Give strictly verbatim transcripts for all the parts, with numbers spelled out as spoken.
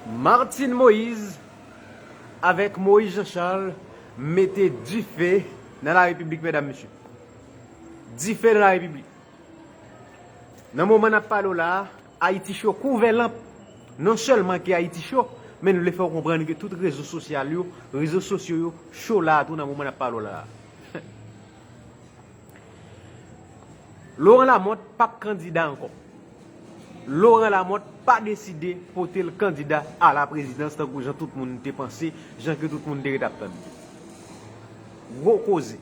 Martine Moïse avèk Moïse Jean Charles mete dife nan la repiblik, medam, mesye. Dife nan la repiblik. Nan moman n ap pale w la a, Ayiti cho kou vè lanp. Non sèlman ke Ayiti cho, men nou vle fè w konprann ke tout rezo sosyal yo, rezo sosyo yo cho la a tou nan moman n ap pale w la a. Laurent Lamothe p ap kandida ankò. Laurent Lamothe pa deside pote l kandida a la prezidans tankou jan tout moun te panse, jan ke tout moun te ret ap tann. Gwo koze.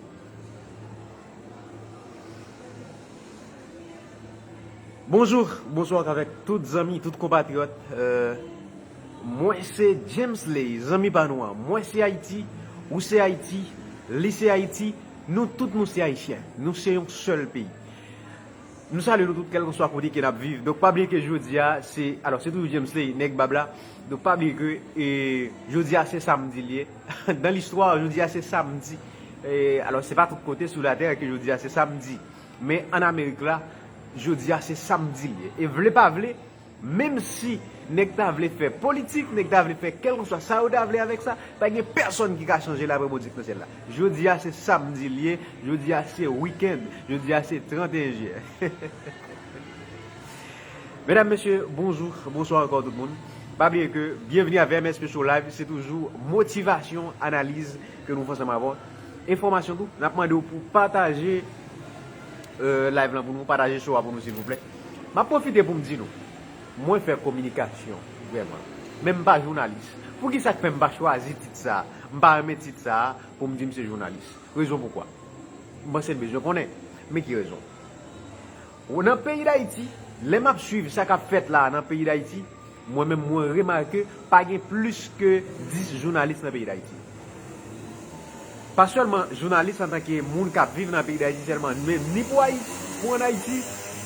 Bonjou, bonswa avèk tout zanmi, tout konpatriyòt. Euh, mwen se James Lay, zanmi pa nou an. Mwen se Ayiti, ou se Ayiti, li se Ayiti, nou tout nou se Ayisyen. Nou se yon sèl peyi. Nou salye nou tout, kèlkanswa kote ke n ap viv. Donk, pa bliye ke jodi a, se, alò, se toujou James Lay, nèg bab la. Donk, pa bliye ke, e, jodi a, se samdi li ye. Dans l'histoire, jodi a, se samdi. E, alò, se pa tout kote sou latè ke jodi a, se samdi. Men ann Amerik la, jodi a se samdi li ye. E vle pa vle, menm si nèg ta vle fè politik, nèg ta vle fè kèlkanswa sa yo ta vle avèk sa, pa gen pèsonn ki ka chanje laprè Bondye k nan syèl la. Jodi a se samdi li ye, jodi a se wikenn, jodi a se trannteyen jiyè. Medam, mesye, bonjou, bonswa ankò tout moun. Pa bliye ke byenveni a V M S P Show Live, se toujou motivasyon, analiz ke nou fè ansanm avè w. Enfòmasyon tou, n ap mande w pou pataje, euh, live lan pou nou, pataje show a pou nou silvouplè. M ap pwofite pou m di nou, mwen fè kominikasyon, vrèman. Men m pa jounalis. Poukisa k fè m pa chwazi tit sa a? M pa renmen tit sa a pou m di m se jounalis. Rezon poukwa? M panse n bezwen konnen. Men ki rezon? Nan peyi Dayiti, lè m ap swiv sa k ap fèt la a nan peyi Dayiti, mwen menm mwen remake pa gen plis ke dis jounalis nan peyi Dayiti. Pa sèlman jounalis antanke moun k ap viv nan peyi Dayiti sèlman, men ni pou Ayiti, pou ann Ayiti,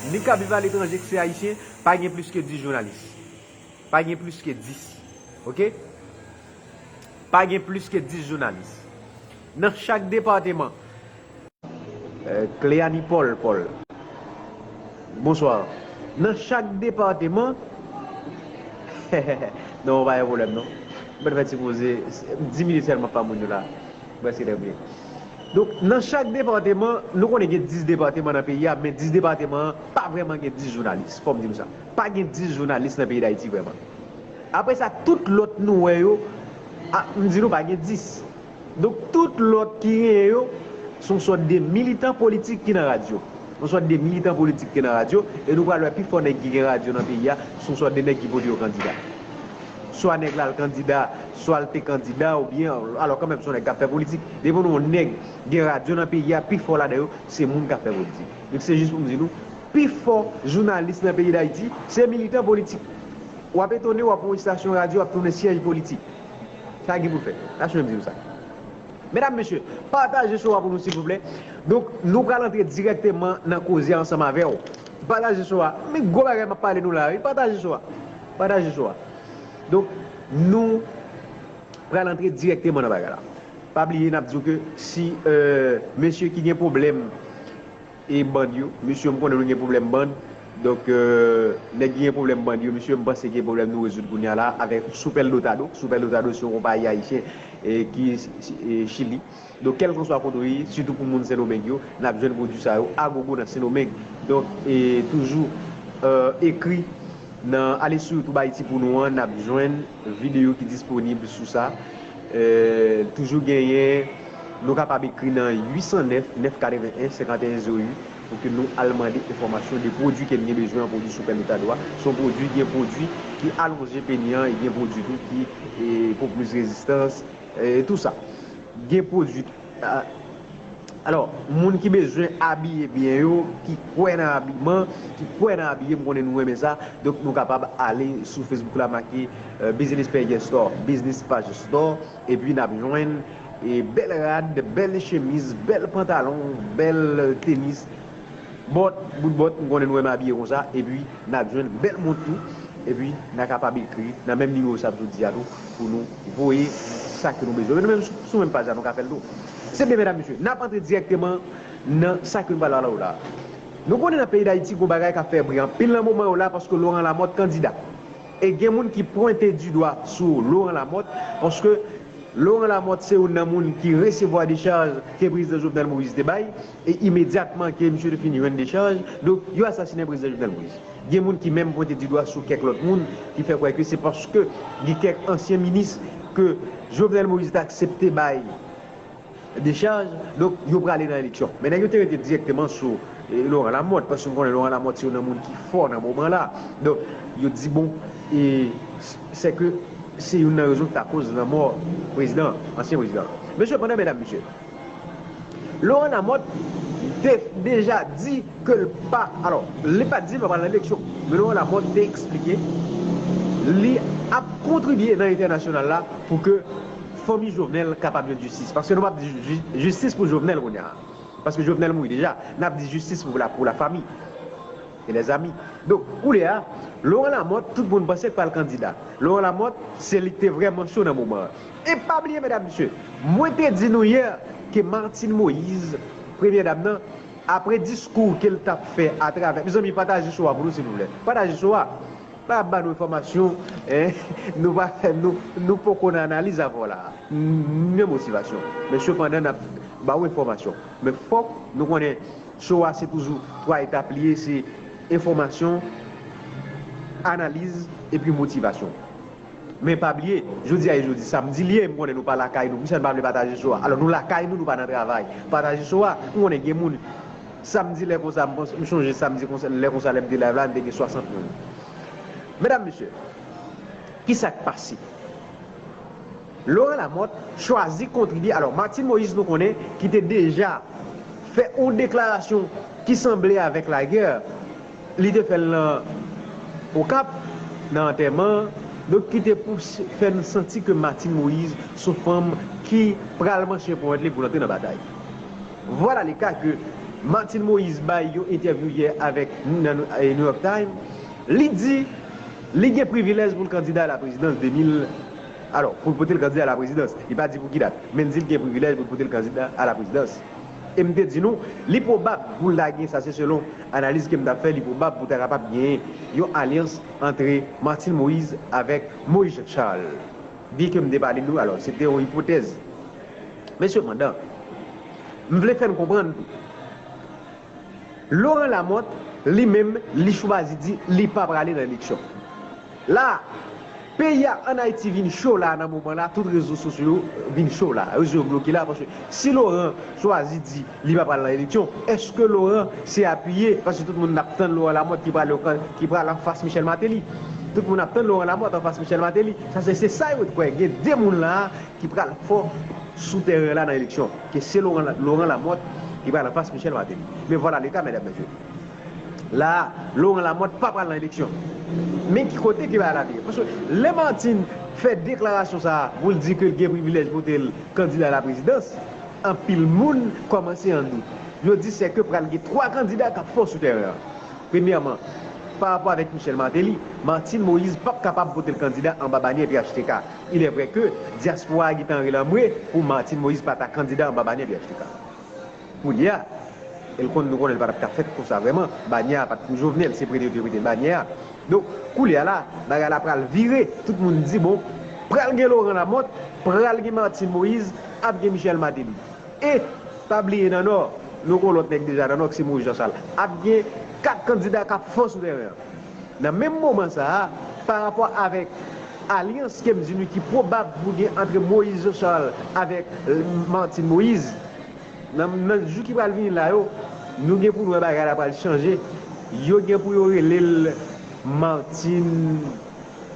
ni k ap viv aletranje k se Ayisyen, pa gen plis ke dis jounalis. Pa gen plis ke dis. Oke? Pa gen plis ke dis jounalis. Nan chak depatman, euh, Cléani Paul, Paul. Bonswa. Nan chak depatman, non, pa gen pwoblèm, non. Mwen fè ti poze, dis minit sèlman pa moun yo la. Prèske trè byen. Donk, nan chak depatman, nou konnen gen dis depatman nan peyi a, men dis depatman an pa vrèman gen dis jounalis. Fò m di nou sa. Pa gen dis jounalis nan peyi Dayiti vrèman. Apre sa, tout lòt nou wè yo, a, m di nou pa gen dis. Donk, tout lòt ki genyen yo, se yon sòt de militan politik ki nan radyo. Yon sòt de militan politik ki nan radyo, e nou pral wè pifò nèg ki gen radyo nan peyi a, se yon sòt de nèg ki pote yo kandida. Swa nèg la al kandida, swa l te kandida, oubyen, alò kanmenm, se yon nèg k ap fè politik. Depi nou wè yon nèg gen radyo nan peyi a, pifò ladan yo, se moun k ap fè politik. Donk, se jis pou m di nou, pifò jounalis nan peyi Dayiti, se militan politik. W ap etone, w ap wè yon estasyon radyo ap tounen syèj politik. Sa gen pou l fè. Tande m di nou sa. Medam, mesye, pataje show a pou nou, silvouplè. Donk, nou pral antre dirèkteman nan koze a ansanm avè w. Pataje show a. Men gwo bagay m ap pale nou la, wi. Pataje show a. Pataje show a. Donk, nou pral antre dirèkteman nan bagay la. Pa bliye, n ap di w ke si, euh, mesye ki gen pwoblèm e band yo. Mesye, m konnen nou gen pwoblèm band. Donk, euh, nèg ki gen pwoblèm band yo, mesye, m panse gen pwoblèm nou rezoud kounye a la avèk Super Dotado. Super Dotado se yon konpayi ayisyen, e, ki, e, Chili. Donk, kèlkanswa kote w ye, sitou pou moun Sendomeng yo, n ap jwenn pwodui sa yo a gogo nan Sendomeng. Donk, e, toujou, euh, ekri nan, ale sou YouTube Ayiti pou nou an, n ap jwenn videyo ki disponib sou sa. Euh, toujou genyen, nou kapab ekri nan uit san nèf, nèf katreven en, senkanteyen zewo uit pou ke nou al mande enfòmasyon de pwodui ke n gen bezwen an, pwodui Super Dotado a. Se yon pwodui, gen pwodui ki alonje peni an, e gen pwodui tou ki, e, pou plis rezistans, e, tou sa. Gen pwodui, a, alò, moun ki bezwen abiye byen yo, ki kwè nan abiman, ki kwè nan abiye, m konnen nou renmen sa. Donk, nou kapab ale sou Facebook la, make, euh, Business Page Store, Business Page Store, epi n ap jwenn, e, bèl rad, bèl chemiz, bèl pantalon, bèl tenis, bòt, bout bòt, m konnen nou renmen abiye konsa, epi n ap jwenn bèl mont tou, epi n a kapab ekri nan menm nimewo sa m sot di a tou, pou nou voye sa ke nou bezwen. Men nou menm sou, sou menm paj la, nou ka fè l tou. Se byen, medam, mesye, n ap antre dirèkteman nan sa ke nou pral pale la. Nou konnen nan peyi Dayiti, gon bagay k ap fè bri anpil nan moman yo la, paske Laurent Lamothe kandida. E gen moun ki pwente di dwa sou Laurent Lamothe, paske Laurent Lamothe se youn nan moun ki resevwa dechaj ke prezidan Jovenel Moïse te bay, e imedyatman ke misye te fin jwenn dechaj, donk, yo asasinen prezidan Jovenel Moïse. Gen moun ki menm pwente di dwa sou kèk lòt moun, ki fè kwè ke se paske gen kèk ansyen minis ke Jovenel Moïse te aksepte bay dechaj, donk, yo prale nan eleksyon. Men nèg yo te rete dirèkteman sou, e, Laurent Lamothe, paske nou konnen Laurent Lamothe se youn nan moun ki fò nan moman la. Donk, yo di, bon, e, sèke se youn nan rezon ki ta koz lanmò prezidan, ansyen prezidan. Mesye, pandan, medam, mesye, Laurent Lamothe te deja di ke l pa, alò, li pa t di l pa pral nan eleksyon, men Laurent Lamothe te eksplike li ap kontribye nan entènasyonal la pou ke fanmi Jovenel kapab jwenn jistis. Paske nou p ap di ju-, jistis pou Jovenel kounye a. Paske Jovenel mouri deja, n ap di jistis pou la, pou lafanmi e lèzami. Donk, koulye a, Laurent Lamothe, tout moun panse k pral kandida. Laurent Lamothe, se li k te vrèman cho nan moman an. E pa bliye, medam, mesye, mwen te di nou yè ke Martine Moïse, premyè dam nan, apre diskou ke l t ap fè atravè, mezanmi, pataje show a pou nou, silvouplè. Pataje show a. Pa ap ba nou enfòmasyon, en, nou pa fè, nou, nou poko nan analiz avè w la. N-, men motivasyon. Men sepandan, n ap ba w enfòmasyon. Men fòk nou konnen show a se toujou twa etap li ye, se enfòmasyon, analiz, epi motivasyon. Men pa bliye, jodi a e jodi samdi li ye, m konnen nou pa lakay nou. Poukisa nou pa vle pataje show a? Alò, nou lakay nou, nou pa nan travay. Pataje show a, m konnen gen moun, samdi lè konsa, m pans-, m chonje samdi konsa, lè konsa, lè m te live la, m te gen swasant moun. Medam, mesye, ki sa k pase? Laurent Lamothe chwazi kontribye. Alò, Martine Moïse, nou konnen, ki te deja fè yon deklarasyon ki sanble avèk lagè, li te fè l nan Okap, nan antèman, donk ki te pou s-, fè n santi ke Martine Moïse se yon fanm ki pral manche ponyèt li pou l antre nan batay. Vwala le ka ke Martine Moïse bay yon entèvyou yè avèk nan, eh, New York Times, li di li gen privilèj pou l kandida a la prezidans de mil, alò, pou l pote l kandida a la prezidans. Li pa di pou ki dat, men l di l gen privilèj pou l pote l kandida a la prezidans. E m te di nou, li pwobab pou l ta gen, sa se selon analiz ke m t ap fè, li pwobab pou ta kapab genyen yon alyans antre Martine Moïse avèk Moïse Jean Charles. Byen ke m te pale nou, alò, se te yon ipotèz. Men sepandan, m vle fè n konprann, Laurent Lamothe, li menm, li chwazi di li pa prale nan eleksyon. La, peyi a ann Ayiti vin cho la nan moman la, tout rezo sosyo yo vin cho la, rezo yo bloke la, paske si Laurent chwazi di li pa pral nan eleksyon, èske Laurent se apiye, paske tout moun ap tann Laurent Lamothe ki pral, ki pral anfas Michel Martelly. Tout moun ap tann Laurent Lamothe anfas Michel Martelly. Sa se, se sa yo kwè, gen de moun la ki pral fò sou tèren la nan eleksyon, ke se Laurent, Laurent Lamothe ki pral anfas Michel Martelly. Men vwala le ka, medam, mesye. La, Laurent Lamothe pa pral nan eleksyon. Men ki kote ke bagay la vire? Paske lè Martine fè deklarasyon sa a pou l di ke l gen privilèj pote l kandida a la prezidans, anpil moun kòmanse an dout. Yo di sèke pral gen twa kandida k ap fò sou tèren an. Premyèman, pa rapò avèk Michel Martelly, Martine Moïse p ap kapab pote l kandida anba banyè P H T K. Il est vrai que dyaspora a gentan rele anmwe pou Martine Moïse pa ta kandida anba banyè P H T K. Kounye a, e l konn, nou konnen l pa t ap ka fèt konsa vrèman, banyè a pa t pou Jovenel, se prete yo te prete l banyè a. Donk, kounye a la, bagay la pral vire, tout moun di, bon, pral gen Laurent Lamothe, pral gen Martine Moïse, ap gen Michel Martelly. E, pa bliye nan Nò, nou gon lòt nèg deja nan Nò ki se Moïse Jean Charles. Ap gen kat kandida k ap fò sou tèren an. Nan menm moman sa a, pa rapò avèk alyans ke m di nou ki pwobab pou gen antre Moïse Jean Charles avèk, euh, Martine Moïse, nan, nan jou ki pral vini la yo, nou gen pou nou wè bagay la pral chanje. Yo gen pou yo rele l Martine,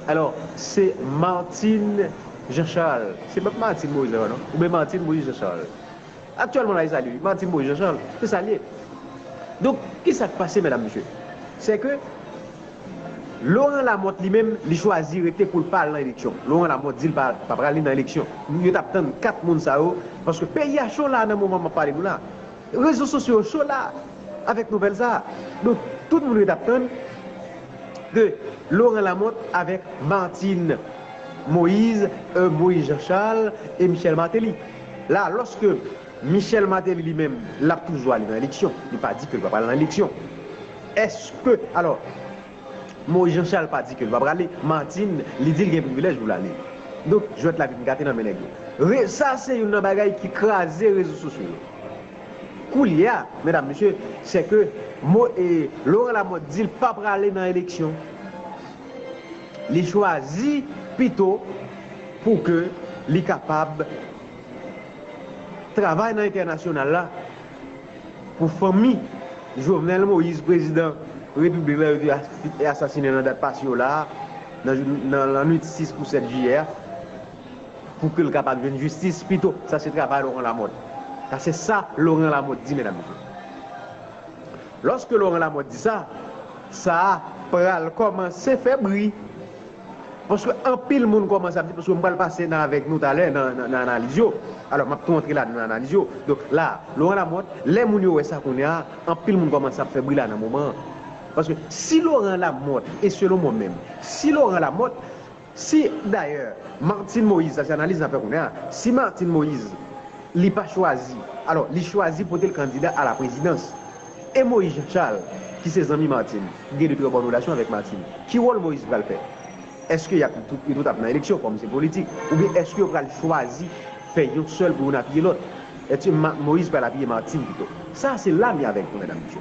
alò, se Martine Jean Charles. Se pa Martine Moïse la non, oubyen Martine Moïse Jean Charles. Aktyèlman la, e sa l ye, Martine Moïse Jean Charles, se sa l ye. Donk, ki sa k pase, medam, mesye? Se ke Laurent Lamothe li menm, li chwazi rete pou l pa al nan eleksyon. Laurent Lamothe di l pa, pa prale nan eleksyon. Yo t ap tann kat moun sa yo, paske peyi a cho la nan moman m ap pale nou la. Rezo sosyo yo cho la avèk nouvèl sa a. Donk, tout moun yo t ap tann de Laurent Lamothe avèk Martine Moïse, euh, Moïse Jean Charles e Michel Martelly. La, lòske Michel Martelly li menm, l ap toujou ale nan eleksyon. Li pa di ke l p ap al nan eleksyon. Èske, alò, Moïse Jean Charles pa di ke l pa prale. Martine, li di l gen privilèj pou l ale. Donk, jwèt la vin gate nan men nèg yo. Re, sa se youn nan bagay ki kraze rezo sosyo yo. Koulye a, medam, mesye, se ke mo, e, Laurent Lamothe di l pa prale nan eleksyon. Li chwazi pito pou ke li kapab travay nan entènasyonal la pou fanmi Jovenel Moïse, prezidan repiblik la yo te as-, te asasinen nan dat pase yo la a, nan jou, nan lannwit sis pou sèt jiyè a, pou ke l kapab jwenn jistis pito. Sa se travay Laurent Lamothe. Sa se sa Laurent Lamothe di, medam, mesye. Lòske Laurent Lamothe di sa, sa pral kòmanse fè bri. Paske anpil moun kòmanse ap di, paske m pral pase nan avèk nou talè nan, nan, nan analiz yo. Alò, m ap tou antre ladan nan analiz yo. Donk, la, Laurent Lamothe, lè moun yo wè sa kounye a, anpil moun kòmanse ap fè bri la nan moman an. Paske si Laurent Lamothe, e selon mwen menm, si Laurent Lamothe, si dayè, Martine Moïse, sa se analiz n ap fè kounye a, si Martine Moïse, li pa chwazi, alò, li chwazi pote l kandida a la prezidans. E Moïse Jean Charles, ki se zanmi Martine, gen de trè bòn relasyon avèk Martine. Ki wòl Moïse pral fè? Èske y ap tout, yo tout ap nan eleksyon kòm se politik? Oubyen èske yo pral chwazi fè yon sèl pou youn apiye lòt? Èske Ma-, Moïse pral apiye Martine pito? Sa se la m ye avèk nou, medam, mesye.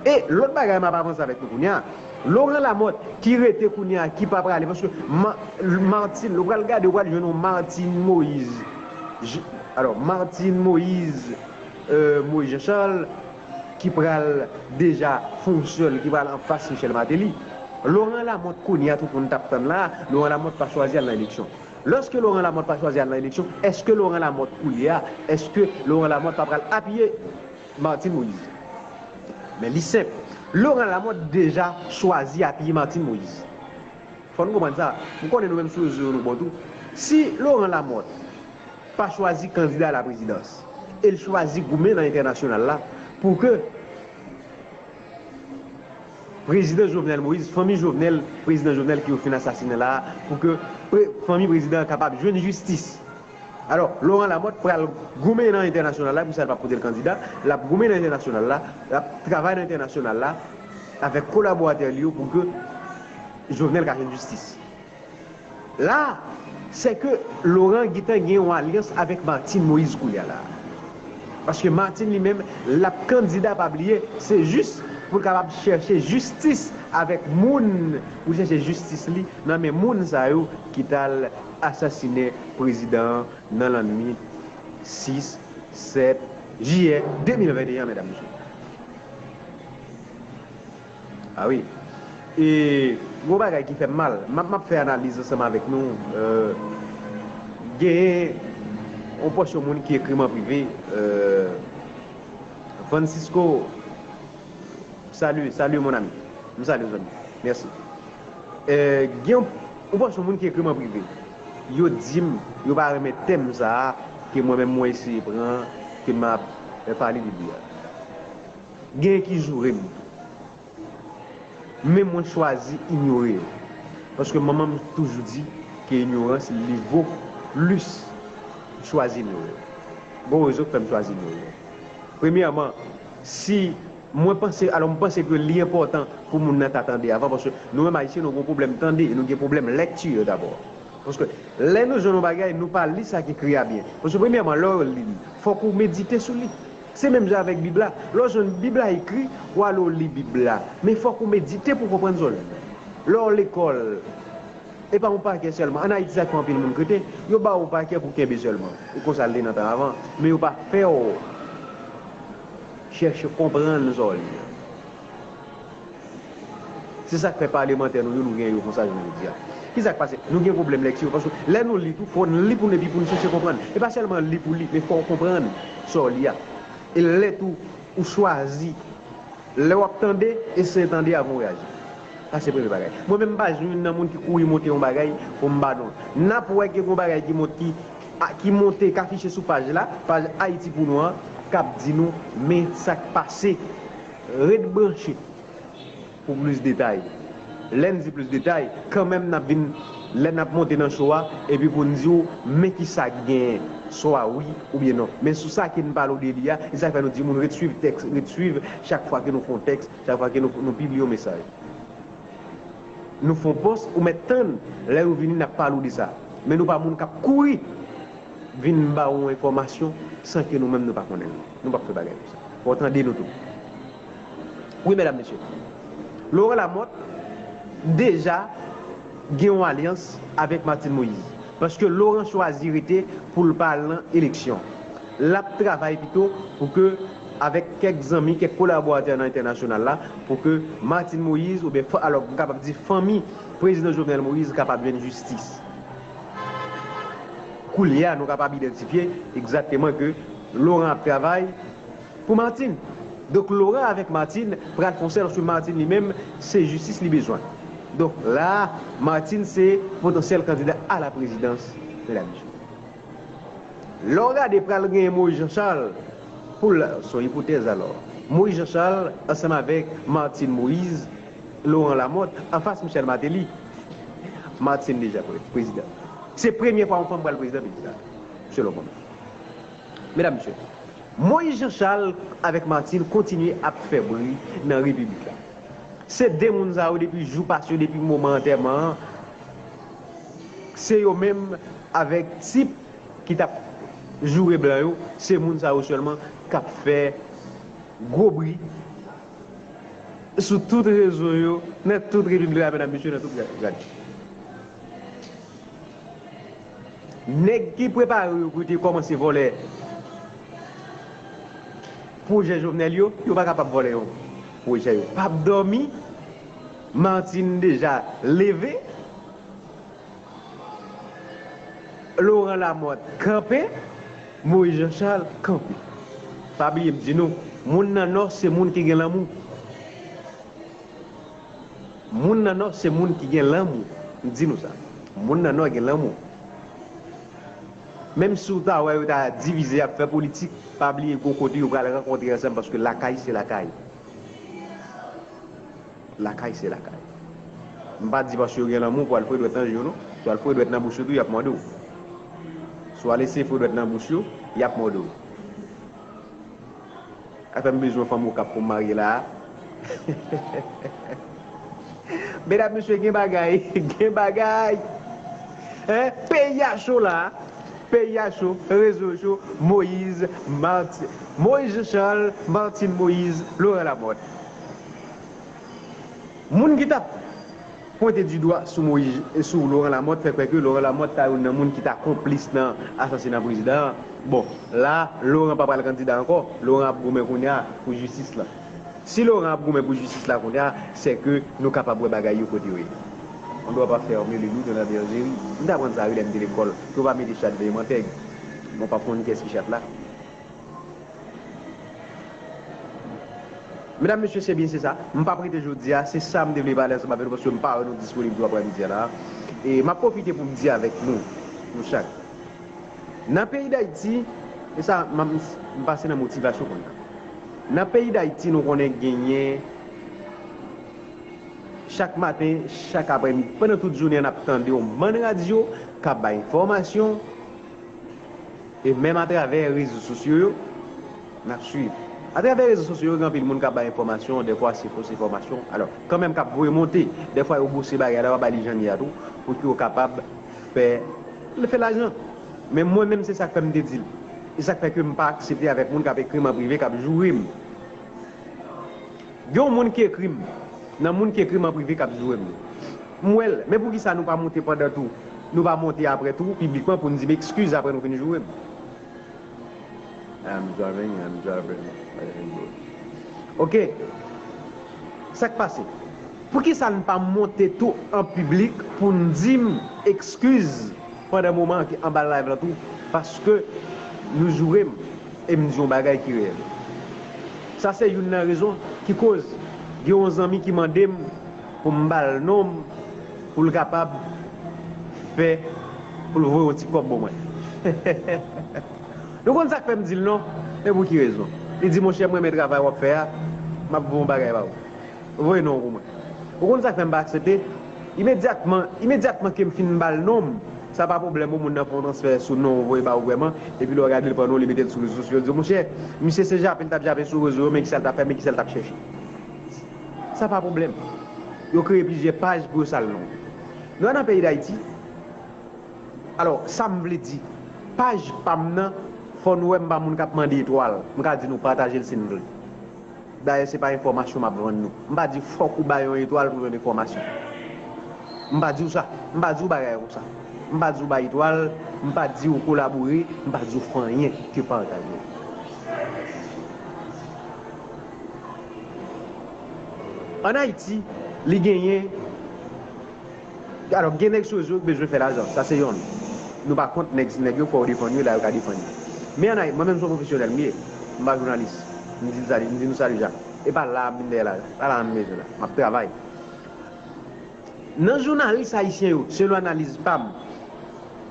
E lòt bagay m ap avanse avèk nou kounye a, Laurent Lamothe ki rete kounye a, ki pa prale, paske Ma-, Martine, ou pral gade, ou pral jwenn yon Martine Moïse. Je-, alò, Martine Moïse, euh, Moïse Jean Charles, ki pral deja fè yon sèl, ki pral anfas Michel Martelly. Laurent Lamothe kounye a, tout moun t ap tann la, Laurent Lamothe pa chwazi al nan eleksyon. Lòske Laurent Lamothe pa chwazi al nan eleksyon, èske Laurent Lamothe kounye a, èske Laurent Lamothe pa pral apiye Martine Moïse? Men li senp. Laurent Lamothe deja chwazi apiye Martine Moïse. Fò nou konprann sa. M konnen nou menm sou rezo yo nou bon tou. Si Laurent Lamothe pa chwazi kandida a la prezidans, e l chwazi goumen nan entènasyonal la pou ke prezidan Jovenel Moïse, fanmi Jovenel, prezidan Jovenel ke yo fin asasinen la a, pou ke pre-, fanmi prezidan an kapab jwenn jistis. Alò, Laurent Lamothe pral goumen nan entènasyonal la, pou sa l pa pote l kandida, l ap goumen nan entènasyonal la, l ap travay nan entènasyonal la, avèk kolaboratè li yo pou ke Jovenel ka jwenn jistis. La, se ke Laurent gentan gen yon alyans avèk Martine Moïse kounye a la. Paske Martine li menm, l ap kandida, pa bliye, se jis pou l kapab chèche jistis avèk moun, pou l chèche jistis li nan men moun sa yo ki t al asasinen prezidan an nan lannwit sis, sèt jiyè de mil venteyen an, medam, mesye. A wi. E, gon bagay ki fè m mal. M ap, m ap fè analiz ansanm avèk nou. Euh, genyen yon pòsyon moun ki ekri m an prive. Euh, Francisco, salut, salut mon ami. M salye w, zanmi. Mèsi. Euh, gen yon, yon pòsyon moun ki ekri m an prive. Yo di m, yo pa renmen tèm sa a, ke mwen menm mwen eseye pran, ke m ap, euh, pale de li a. Genyen ki joure m. Men mwen chwazi inyore yo. Paske manman m toujou di ke inyorans li vo plis. M chwazi inyore yo. Gon rezon k fè m chwazi inyore yo. Premyèman, si mwen panse, alò m panse ke li enpòtan pou moun nan ta tande avan, paske nou menm Ayisyen nou gon pwoblèm tande e nou gen pwoblèm lèkti dabò. Paske lè nou jwenn yon bagay, nou pa li sa k ekri a byen. Paske premyèman, lè w li li, fòk ou medite sou li. Se menm jan avèk Bib la. Lè w jwenn Bib la ekri, w ale w li Bib la. Men fòk ou medite pou w konprann sa w li. Lè w lekòl, e pa yon pakè sèlman. Ann Ayiti, sa k fè anpil moun kreten, yo ba w yon pakè pou kenbe sèlman. E konsa l te nan tan avan. Men yo pa fè w chèche konprann sa w li an. Se sa k fè palemantè nou yo, nou gen yo konsa jounen jodi a. Ki sa k pase? Nou gen pwoblèm lèkti yo, paske lè nou li tou, fò n li pou nou epi pou n chèche konprann. E pa sèlman li pou li, men fò w konprann sa w li a. E lè tou, ou chwazi. Lè w ap tande, eseye tande avan w reyaji. Sa se premye bagay. Mwen menm, m pa jwenn nan moun ki kouri monte yon bagay pou m ba non. N ap wè ke gon bagay ki mont-, ki, a, ki monte, k afiche sou paj la, paj Ayiti pou nou an, k ap di nou, men sa k pase. Ret branche pou plis detay. Lè n di plis detay, kanmenm n ap vin Lè n ap monte nan show a, epi pou n di w, men ki sa k genyen, swa wi oubyen non. Men sou sa ke n pale w de li a, e sa k fè nou di moun ret swiv tèks, ret swiv chak fwa ke nou fè yon tèks, chak fwa ke nou, nou pibliye yon mesaj. Nou fè yon pòs, ou mèt tann, lè nou vini, n ap pale w de sa. Men nou pa moun k ap kouri vin ba w yon enfòmasyon san ke nou menm nou pa konnen l. Nou p ap fè bagay konsa. Fò w tande nou tou. Wi, medam, mesye. Laurent Lamothe deja gen yon alyans avèk Martine Moïse. Paske Laurent chwazi rete pou l pa al nan eleksyon. L ap travay pito pou ke, avèk kèk zanmi, kèk kolaboratè nan entènasyonal la, pou ke Martine Moïse, oubyen, fa- alò, m kapab di fanmi prezidan Jovenel Moïse kapab jwenn jistis. Koulye a, nou kapab idantifye egzakteman ke Laurent ap travay pou Martine. Donk, Laurent avèk Martine pral fè yon sèl, paske Martine li menm, se jistis li bezwen. Donk, la a, Martine se potansyèl kandida a la prezidans, medam, mesye. Lè w gade pral genyen Moïse Jean Charles pou l, se yon ipotèz alò. Moïse Jean Charles ansanm avèk Martine Moïse, Laurent Lamothe, anfas Michel Martelly. Martine deja pre- prezidan. Se premye fwa yon fanm pral prezidan peyi sa, selon mwen. Medam, mesye, Moïse Jean Charles avèk Martine kontinye ap fè bri nan repiblik la. Se de moun sa yo depi jou pase yo, depi moman antèman an, se yo menm avèk tip ki t ap joure blan yo, se moun sa yo sèlman k ap fè gwo bri sou tout rezo yo, nan tout repiblik la, medam, mesye, nan tout radyo. Nèg ki prepare yo pou te kòmanse vòlè pwojè Jovenel yo, yo pa kapab vòlè yon pwojè, yo p ap dòmi. Martine deja leve. Laurent Lamothe kanpe. Moïse Jean Charles kanpe. Pa bliye m di nou, moun nan Nò se moun ki gen lanmou. Moun nan Nò se moun ki gen lanmou. M di nou sa. Moun nan Nò gen lanmou. Menm si w ta wè yo ta divize, y ap fè politik, pa bliye gon kote yo pral rankontre ansanm, paske lakay se lakay. Lakay se lakay. M pa di paske yo gen lanmou pou Alfredo wèt nan je yo, non. Si Alfredo wèt nan bouch yo tou, y ap mòde w. Si w al eseye Alfredo wèt nan bouch yo, y ap mòde w. Afè m bezwen fanm Okap pou m marye la a. Medam, mesye, gen bagay, gen bagay. Hein? Peyi a cho la. Peyi a cho, rezo cho, Moïse, Marti-, Moïse Jean Charles, Martine Moïse, Laurent Lamothe. Moun ki t ap pwente di dwa sou Moïse, sou Laurent Lamothe, fè kwè ke Laurent Lamothe ta youn nan moun ki ta konplis nan asasina prezidan an. Bon, la, Laurent pa pral kandida ankò. Laurent ap goumen kounye a pou jistis la. Si Laurent ap goumen pou jistis la kounye a, se ke nou kapab wè bagay yo kote yo ye. On doit pas fermer le loup dans la bergerie. M t aprann sa wi lè m te lekòl, ke w pa mete chat veye mantèg. Bon, pa konn kiyès ki chat la. Medam, mesye, se byen, se sa. M p ap rete jodi a, se sa m te vle pale ansanm avè nou, paske m pa wè nou disponib tou aprèmidi a la. E m ap pwofite pou m di avèk nou, nou chak. Nan peyi Dayiti, e sa, m, m, m pase nan motivasyon kounye a. Nan peyi Dayiti, nou konnen genyen chak maten, chak aprèmidi, pandan tout jounen an, n ap tande yon bann radyo k ap bay enfòmasyon, e menm atravè rezo sosyo yo, n ap swiv. Atravè rezo sosyo yo, gen anpil moun k ap bay enfòmasyon, dèfwa se fos enfòmasyon. Alò, kanmenm k ap voye monte, dèfwa yo bwose bagay la, yo pa bay li jan l ye a tou, pou ke yo kapab fè, fè lajan. Men mwen menm, se sa k fè m te di l. E sa k fè ke m pa aksepte avèk moun k ap ekri m an prive, k ap joure m. Gen yon moun ki ekri m, nan moun ki ekri m an prive k ap joure m yo. M wè l, men poukisa nou pa monte pandan tou, nou pa monte aprè tou, piblikman, pou n di m ekskiz aprè nou fin joure m? I'm driving, I'm driving. Oke. Sa k pase? Poukisa n pa monte tou an piblik pou n di m ekskiz pandan moman an ki anba live lan tou? Paske nou joure m e m di yon bagay ki reyèl. Sa se youn nan rezon ki koz gen yon zanmi ki mande m pou m ba l non m pou l kapab fè, pou l voye yon ti kòb ban mwen. Nou konn sa k fè m di l non? E pou ki rezon? Li di, monchè, m renmen travay w ap fè a, m ap voye yon bagay ba ou. Voye non w pou mwen. Ou konn sa k fè m pa aksepte? Imedyatman, imedyatman ke m fin ba l non m, sa pa pwoblèm pou moun nan fè yon transfè sou non w voye ba ou vrèman, epi lè w gade l pran non w li mete l sou rezo sosyo, yo di w, monchè, misye se jape l t ap jape sou rezo yo, men kisa l t ap fè, men kisa l t ap chèche. Sa pa pwoblèm. Yo kreye plizyè paj pou yo sal non w. Nou wè nan peyi Dayiti, alò, sa m vle di, paj pa m nan, fò nou wè m pa moun k ap mande etwal. M ka di nou pataje l si n vle. Dayè, se pa enfòmasyon m ap vann nou. M pa di fòk ou bay yon etwal pou jwenn enfòmasyon. M pa di w sa. M pa di w bagay konsa. M pa di w bay etwal. M pa di w kolabore. M pa di w fè anyen ke pataje. Ann Ayiti, li genyen Alò, gen nèg sou rezo yo ki bezwen fè lajan, sa se yonn. Nou pa kont nèg, nèg yo, fò yo defann yo, la yo ka defann yo. Men ann Ayiti, mwen menm se yon pwofesyonèl m ye, m pa jounalis. M di, m di nou sa deja. E pa la a m vin dèyè la, pa la a m bezwen la. M ap travay. Nan jounalis ayisyen yo, selon analiz pa m,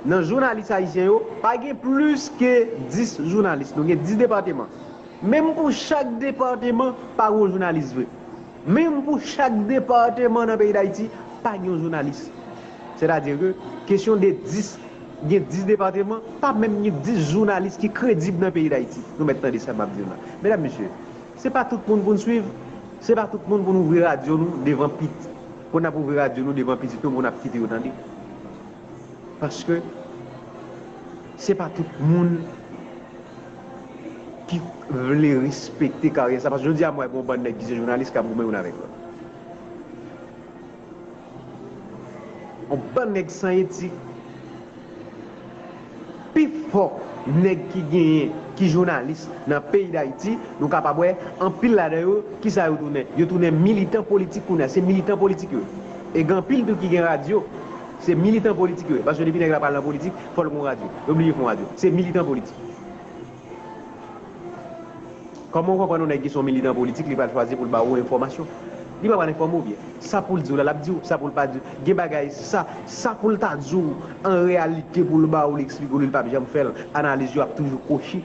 nan jounalis ayisyen yo, pa gen plis ke dis jounalis. Nou gen dis depatman. Menm pou chak depatman, pa gen yon jounalis vre. Menm pou chak depatman nan peyi Dayiti, pa gen yon jounalis. Sètadi ke kesyon de dis, gen dis depatman, pa menm gen dis jounalis ki kredib nan peyi Dayiti. Nou mèt tande sa m ap di nou la. Medam, mesye, se pa tout moun pou n swiv, se pa tout moun pou n ouvri radyo nou devan pit-, pou n ap ouvri radyo nou devan pitit nou, pou n ap kite yo tande. Paske se pa tout moun ki vle respekte karyè sa. Paske jodi a, m wè gen yon bann nèg ki se jounalis k ap goumen youn avèk lòt. Yon bann nèg san etik. Pifò nèg ki genyen, ki jounalis nan peyi Dayiti, nou kapab wè, anpil ladan yo, kisa yo tounen? Yo tounen militan politik kounye a. Se militan politik yo ye. E gen anpil tou ki gen radyo, se militan politik yo ye. Paske depi nèg la pral nan politik, fò l gen yon radyo. Yo oblije fè yon radyo. Se militan politik. Kòman w konprann yon nèg ki se yon militan politik, li pral chwazi pou l ba ou enfòmasyon? Li pa pral enfòme w byen. Sa pou l di w la, l ap di w. Sa pou l pa di w. Gen bagay, sa, sa pou l ta di w, an reyalite, pou l ba ou, l eksplike w, li p ap janm fè l. Analiz yo ap toujou kwochi.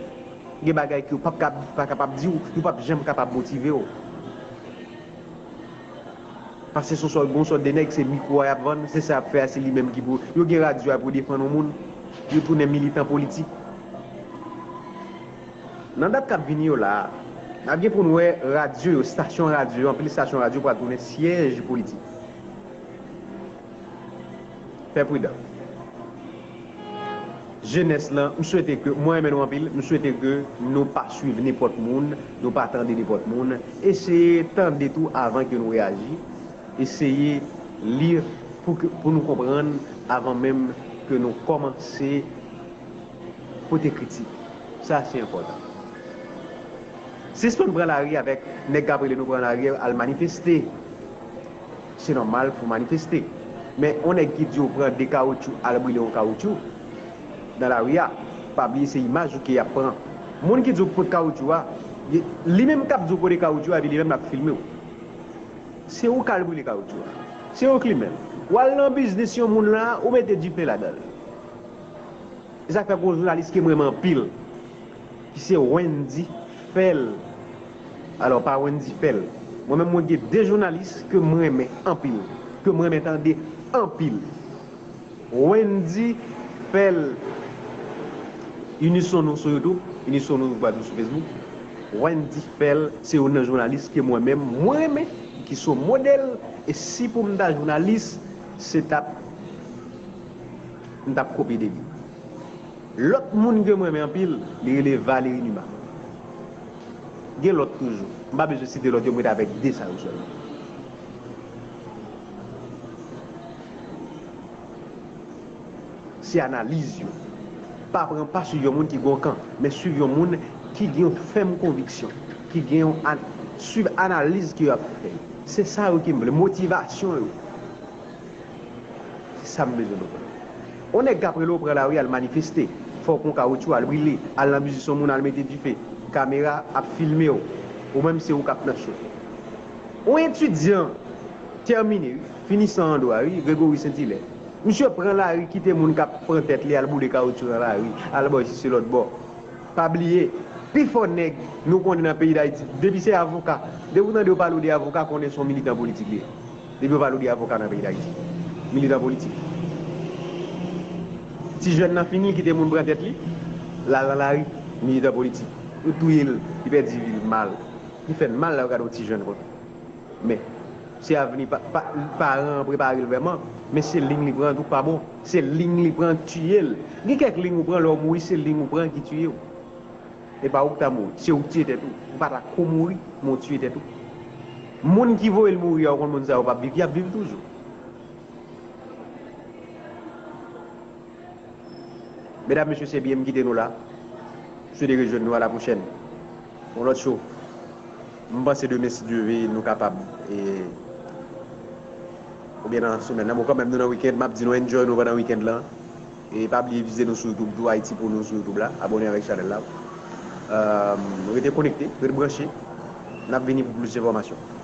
Gen bagay ke yo p ap kab-, pa kapab di w, yo p ap janm kapab motive w. Paske se yon sòt, gon sòt de nèg, se mikwo a y ap vann, se sa y ap fè a, se li menm ki pou, yo gen radyo a pou defann yon moun, yo tounen militan politik. Nan dat k ap vini yo la a, n ap gen pou n wè radyo yo, estasyon radyo yo, anpil estasyon radyo pral tounen syèj politik. Fè pridan. Jenès lan, m swete ke, mwen renmen nou anpil, m swete ke nou pa swiv nenpòt moun, nou pa tande nenpòt moun. Eseye tande tou avan ke nou reyaji. Eseye li pou ke, pou nou konprann avan menm ke nou kòmanse pote kritik. Sa se enpòtan. Sispann pran lari avèk nèg k ap rele nou pran lari al manifeste. Se nòmal pou manifeste. Men yon nèg ki di w pran de kawotchou al brile yon kawotchou nan lari a, pa bliye se imaj ou ke y ap pran. Moun ki di w pot kawotchou a, li menm k ap di w pote kawotchou a, epi li menm l ap filme w. Se ou k al brile kawotchou a. Se ou k limen l. W al nan biznis yon moun la, ou mete dife ladan l. E sa k fè gen yon jounalis ke m renmen anpil, ki se Wendy Phel. Alò, pa Wendy Phel. Mwen menm, mwen gen de jounalis ke m renmen anpil, ke m renmen tande anpil. Wendy Phel, Unison nou sou YouTube, Unison nou pa tou sou Facebook. Wendy Phel se youn nan jounalis ke mwen menm, mwen renmen, ki se yon modèl, e si pou m ta jounalis, se t ap, m t ap kopye de li. Lòt moun ke m renmen anpil, li rele Valéry Numa. Gen lòt toujou. M pa bezwen site lòt yo, m rete avèk de sa yo sèlman. Se analiz yo. Pa pran, pa swiv yon moun ki gen yon kan, men swiv yon moun ki gen yon fèm konviksyon, ki gen yon an-, swiv analiz ke y ap fè. Se sa yo ke m vle, motivasyon yo. Se sa m bezwen nou konn. Yon nèg k ap rele w pran lari al manifeste, fè w pran kawotchou al brile, al nan biznis yon moun al mete dife, kamera ap filme w, ou menm se ou k ap nan cho. Yon etidyan tèmine, wi, finisan an dwa, wi, Gregory Saint Hilaire. Misye pran lari, kite moun k ap pran tèt li al boule kawotchou nan lari, al bò jis se lòt bò. Pa bliye, pifò nèg nou konnen nan peyi Dayiti, depi se avoka, depi w tande yo pale w de avoka, konnen se yon militan politik li ye. Depi yo pale w de avoka nan peyi Dayiti. militan politik. Ti jèn nan fini, kite moun pran tèt li, l al nan lari, militan politik. Yo touye l, li pèdi vi l mal. Li fè n mal lè w gade yon ti jèn konsa. Men, se avni pa, pa, paran an prepare l vrèman, men se liy li pran tou k pa bon. Se liy li pran k tiye l. Gen kèk liy ou pran lè w mouri, se liy ou pran ki tiye w. E pa ou k ta mouri, se ou k tiye tèt ou. Ou pa ta ko mouri, men ou tiye tèt ou. Moun ki voye l mouri a, ou konn moun sa yo p ap viv, y ap viv toujou. Medam, mesye, se byen m kite nou la. M swete rejwenn nou a la pwochèn. Yon lòt cho. M panse demen, si Dye vle, nou kapab, e, oubyen nan semèn nan. Bon, kanmenm, nou nan wikenn, m ap di nou enjoy nou pandan wikenn lan. E pa bliye vize nou sou YouTube tou, Ayiti Pou Nou sou YouTube la. Abòne avèk chanèl la. Euh, rete konekte, rete branche. N ap vini pou plis enfòmasyon.